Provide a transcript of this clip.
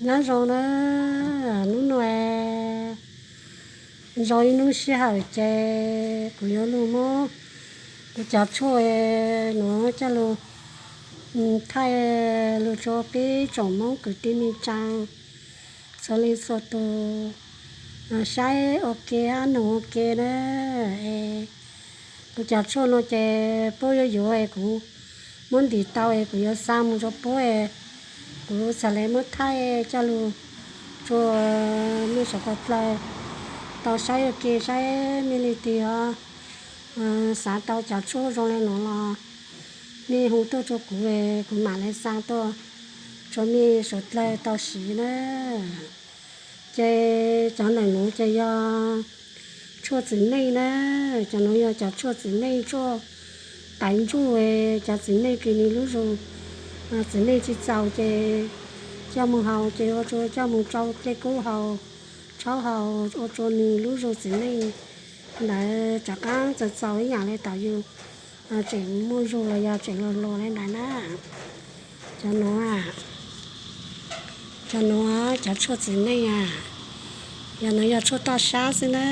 Nyob zoo na, hnub no zoo ib hnub sij hawm ces kuv yuav lug muab kuv cov tshuaj nuav coj lug thaij lug rua peb tsoom Moob kwv tij neej tsaa txhua leej txhua tug saib ua ke hab noog ua ke na. Es kuv cov tshuaj nuav ces puab yuav yuav es kuv muab ntim tau es kuv yuav xa moog rua puab es kuv txhad le muab thaij coj lug rua mej suav dlawg tau saib ua ke, saib mej leej twg ho xav tau cov tshuaj zoo le nuav los mej hu tuaj rua kuv, kuv mam le xa tuaj rua mej suav dlawg tau siv na. Ces cov ntawm nuav ces yog tshuaj txiv neej na. Cov nuav yog cov tshuaj txiv neej, tshuaj taiv ntsuj. Cov txiv neej kws nwg lub zug txiv neej tsi txaus ces coj moog haus, ces ua rua coj moog tsau dlej kub haus, tshaub haus ua rua nwg lub zug txiv neej ntawd rov qaab txaus txaus ib yaam le thaum yug tseem muaj zug los yog tseem hluas hluas le ntawd na. Cov nuav, cov nuav cov tshuaj txiv neej a, yog nuav yog tshuaj toj sab xwb na.